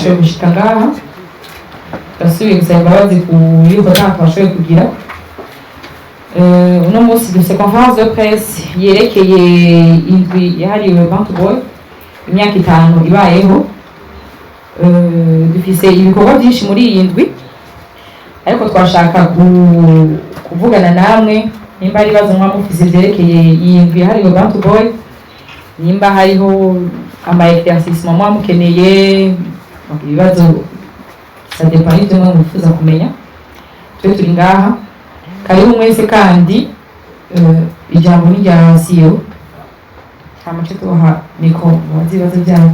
Mwashoboye gushika ngaha. Turasubiye gusaba imbabazi ku yuko nta twashoboye kugira. Uno munsi dufise conférence de presse yerekeye indwi yahariwe Bantu Boy, imyaka 5 ibayeho. Dufise ibikorwa byinshi muri iyi ndwi, ariko twashaka kuvugana namwe nimba ari ibibazo muba mufise vyerekeye iyi ndwi yahariwe Bantu Boy, nimba hariho ama éclaircissement muba mukeneye, ibibazo, ça dépend y'ivyo mwe mwifuza kumenya. Twe turi ngaha, karibu mwese. Kandi ijambo ni rya CEO, hama ce tubaha micro mubaze ibibazo byanyu.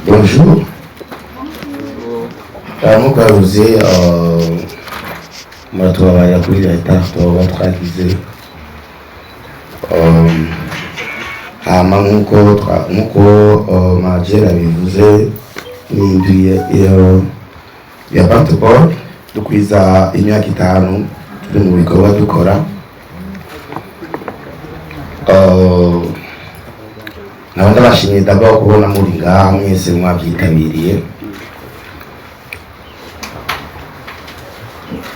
Bonjour. Nk'uko yavuze, muratubabarira kuri leta tuba twagize. Hama nk'uko manager abivuze, ni indwi ya Bantu Boy, dukwiza imyaka 5 turi mu bikorwa dukora. Nkaba ndabashimiye d'abord kubona muri ngaha mwese mwabyitabiriye.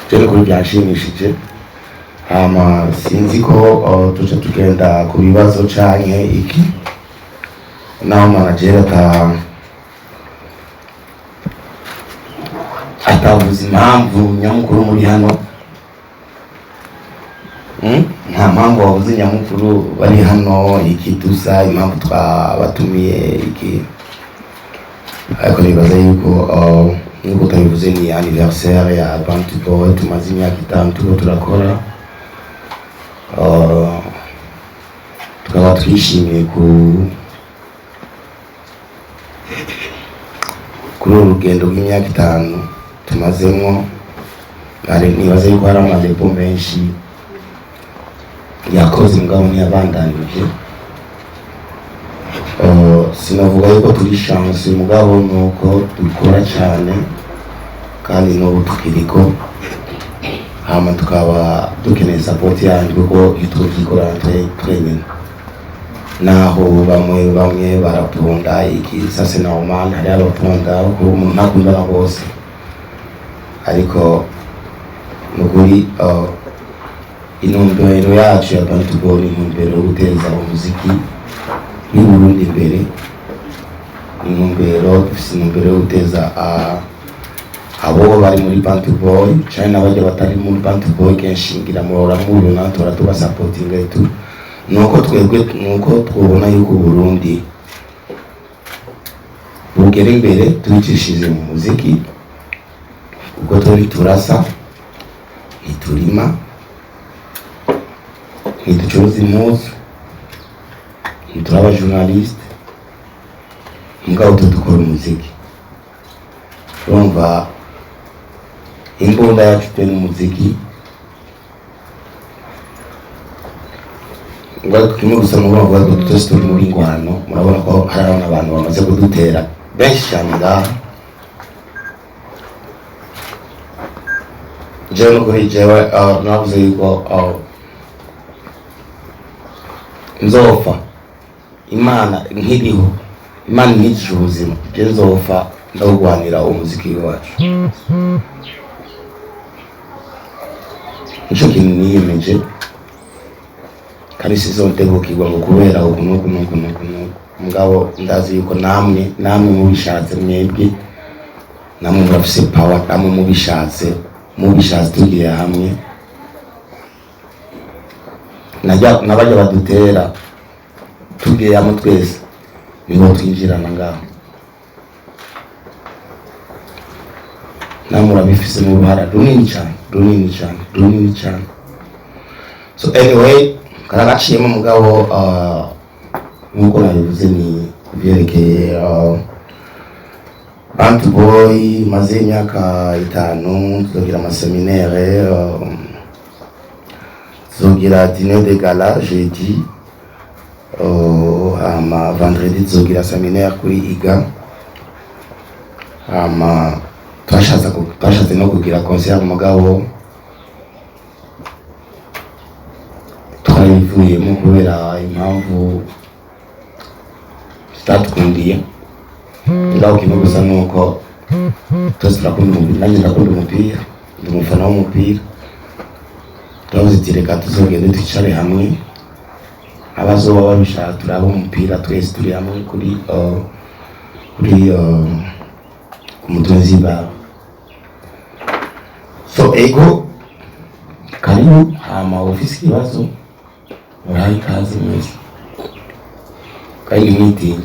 Je nukuri byanshimishije. Hama sinzi ko tuca tugenda ku bibazo canke iki, naho manager atavuze impamvu nyamukuru muri hano. Nta mpamvu wavuze nyamukuru bari hano iki, dusa impamvu twabatumiye iki, ariko nibaza yuko nkuko utabivuze ni anniversaire ya Bantu Boy. Tumaze imyaka 5 turiko turakora, tukaba twishimiye kuri uru rugendo rw'imyaka 5 tumazemwo. Nibaza yuko hari amadepo menshi yakoze mugabo ntiyabandanije. Sinavuga yuko turi chance, mugabo nuko dukora cyane kandi n'ubu tukiriko. Hama tukaba dukeneye support yanyu kuko ntituvyikorera twenyine, naho bamwe bamwe baraponda iki, ça c'est normal. Hari abaponda kuko umuntu ntakundana bose, ariko nukuri intumbero yacu ya Bantu Boy ni intumbero yo guteza umuziki w'i Burundi imbere. Ni intumbero dufise, intumbero yo guteza abo bari muri Bantu Boy canke n'abarya batari muri Bantu Boy. Kenshi ngira murora mubibona tora tubasapotinga tu, nuko twebwe nuko twubona yuko Burundi bugera imbere tubicishije mu muziki, kuko turi turasa, ntiturima, ntiducuruza impuzu, ntituri abajournaliste, mugabo twe dukora umuziki. Urumva imbunda yacu twe n'umuziki. Ngo kimwe gusa nuko bavuga ko twese turi muri ngwano. Murabona ko hari abantu bamaze kudutera benshi cyane ngaha. Jewe nukuri jewe navuze yuko nzopfa Imana nkiriho, Imana inkikije ubuzima, je nzopfa ndawugwanira umuziki wacu. Nico kintu niyemeje, kandi sizotebukirwa ngo kubera uku n'uku n'uku n'uku n'uku. Mugabo ndazi yuko namwe mubishatse, mwebwe namwe murafise power, namwe mubishatse tugiye hamwe n'abarya badutera, tugiye hamwe twese niho twinjirana ngaho. Namwe murabifisemo uruhara runini cyane, runini cyane, runini cyane. So anyway, karagaciyemo. Mugabo nkuko nabivuze ni kubyerekeye Bantu Boy maze imyaka 5, tuzogira amaseminaire, tuzogira dîner de gala jeudi, hama vendredi tuzogira séminaire kuri IGA. Hama twashatse no kugira concert, mugabo twabivuyemo kubera impamvu Zitatukundiye ngaho. Kimwe gusa nuko twese turakunda umupira, nanjye ndakunda umupira, ndi umufana w'umupira. Turavuze ati reka tuzogende twicare hamwe, abazoba babishaka turabe umupira twese turi hamwe kuri ku Mutunzi Bar. So ego, karibu. Hama ufise ikibazo, murahaye ikaze mwese kandi ntimwitinye.